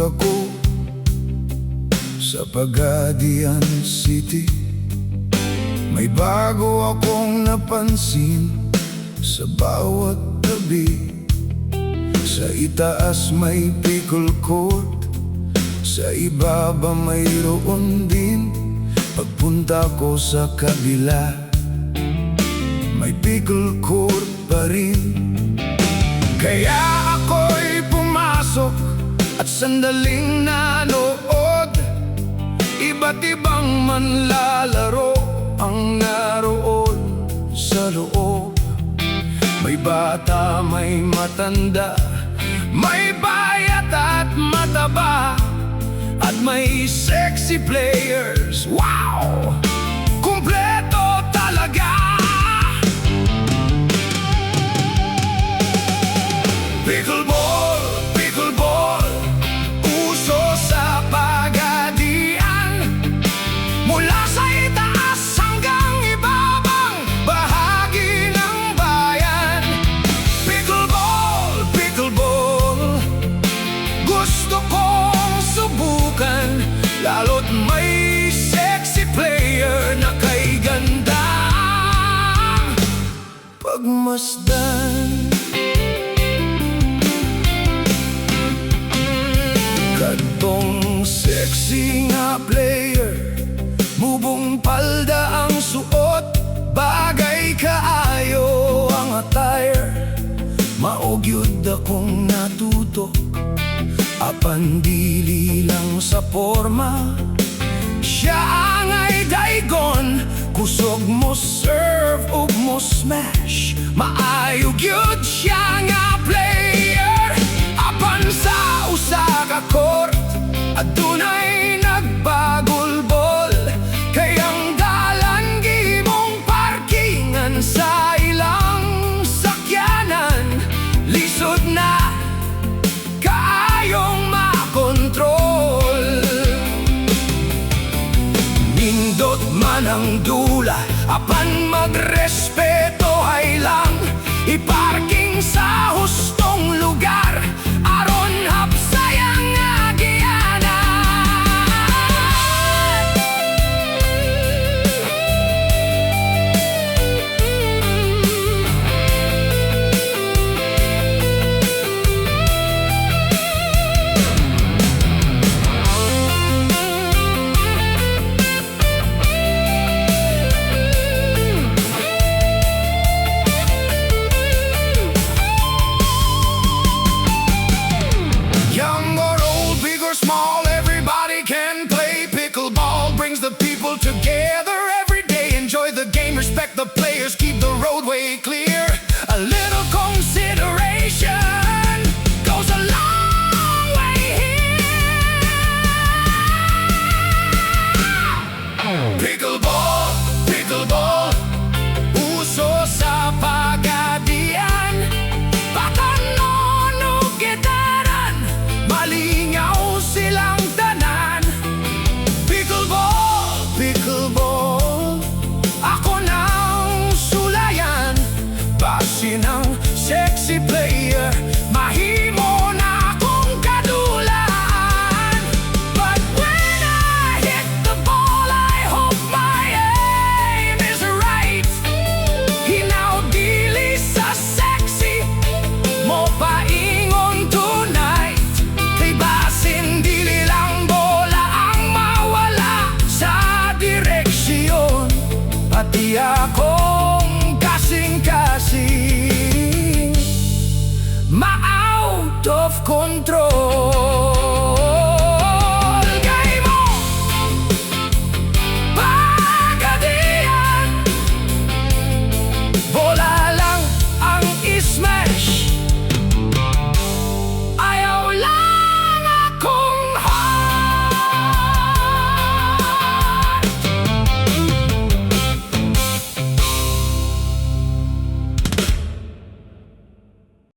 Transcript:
Ako sa Pagadian City. May bago akong napansin sa bawat tabi. Sa itaas may pickle court, sa ibaba mayroon din. Pagpunta ko sa kabila, may pickle court pa rin. Kaya ako'y pumasok at sandaling nanood. Iba't ibang manlalaro ang naroon sa loob. May bata, may matanda, may payat at mataba, at may sexy players. Wow! Kumpleto talaga! Pickleball, pickleball, uso sa Pagadian. Mula sa itaas hanggang ibabang bahagi ng bayan. Pickleball, pickleball, gusto kong subukan, lalo't may sexy player na kay ganda pagmasdan. Kadtong sexy nga player, mubong palda ang suot. Bagay kaayo ang attire. Mao gyud akong natutok, apan dili lang sa porma. Siya angay daigon. Kusog mo serve ug mo smash. Maayo gyud siya nga player. Apan sa usa ka court, adunay nagbagulbol, kay ang dalan gihimong parkingan sa ilang sakyanan. Lisod na kaayong makontrol. Nindot man ang dula, apan magrespeto hay lang. Iparkingan